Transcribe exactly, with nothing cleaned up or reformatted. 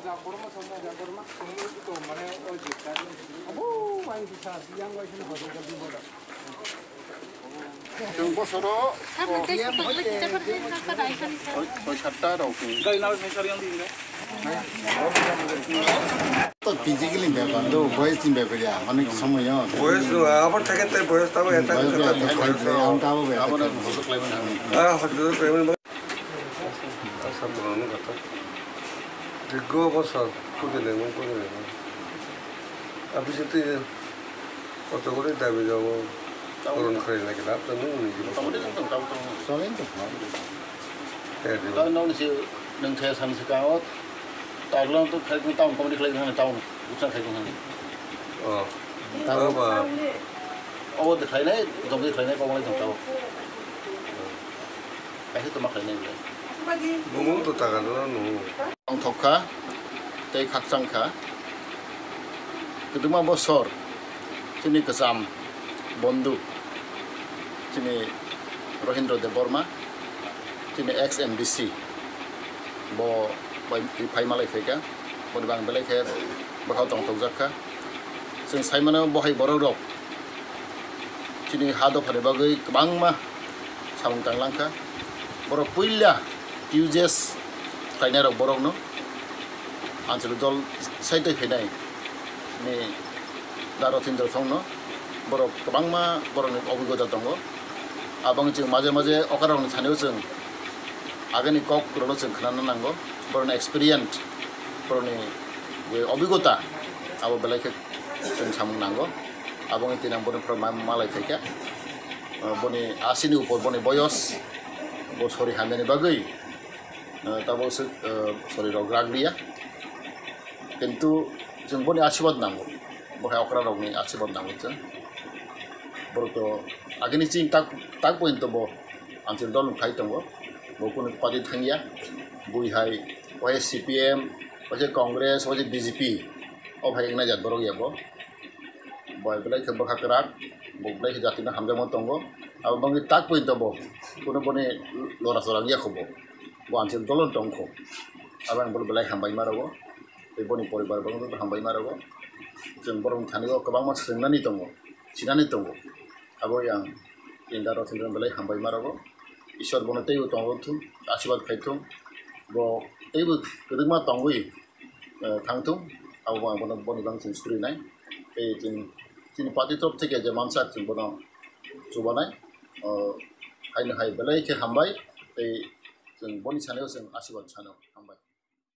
Chwng bosoro soi satta rok. To physically bepar do, boys ni bepar ya, onek somoy yo. Boys no, abar theke te boys tabo eta boys kata ya, boys theke no. Ang tabo be. Ah, hospital payment. Asa puno no kata. Dikgo bosor, kudile mo, kudile mo. Abisi te. Kotokguri dabi jago, puron khlaina khe lab tongo nini jibo. Solen to. He, dibo. Tao nong si nong the san si ka o. Tao long to khai kung tao comedy khlai kung tao. Bukan khai kung. Oh. Tao. Tao ba. Oh, de khlai nai, jom de khlai nai, kong lai jom tao. Kaisa toma khlainai belai. Bumung to taga no nungo. Tongthok kha tei khakchang kha. Kwdwma bosor chini kwcham bondhu chini Rohindra Debbarma chini ex M D C bo bai phai malai phaikha. Boni bang belai khe bwkhao tongthokjak kha. Chwng saimano bo hai borok rok chini ha dophani bagwi kwbangma samung tanglang kha. Borok puila U J S khlainai rok borokno Anchalik dol saitwi khainai ni Da Rothindra Thongno borok kwbangma borokni obigota tongo. Abang chwng maje maje okarokni thani-o chwng agini kok rokno chwng khnana nango. Borokni experience, borokni je obigota abo belai khe chwng samung nango. Aboni tini ang boni phoro ma-, malai phaikha. Ah, boni asini upor boni boyos, bo sori hamyani bagwi, ah, tabok se, ah, sori rok rak liya. Kintu chwng boni asirwad nango, bo hai okra rokni asirwad nango chwng. Borok to agini chini tak, tak pointo bo Anchalik dol khlai tongo, bo kunu party thangya, bui hai, o hai C P M, o hai Congress, o hai B J P, o hai wngna jat borok ya bo. Bai belai khe bwkha kwrak, bo belai khe jatino hamjakma tongo. Abo bangwi tak pointo bo, kuno boni lora chora wngya kho bo. Bo Anchalik dolo tong kho. Abo ang bono belai hambai ma rogo. Tei boni poribar bo hambai ma rogo. Chwng borokni thani o kwbangma swrwngnani tongo, sinani tongo. Abo yang Inda Rothindra belai hambai ma rogo. Isor bono teibo tongo thung, asirwad khai thung. Bo teibo kwrwngma tongwi eh, thang thung, abo bo ang bono, boni bang chwng surinai. Tei chwng, chini party torop theke je mansak chwng bono chubanai. Oh, haino hai belai khe hambai, tei chwng boni sanao chwng asirwad sano hambai.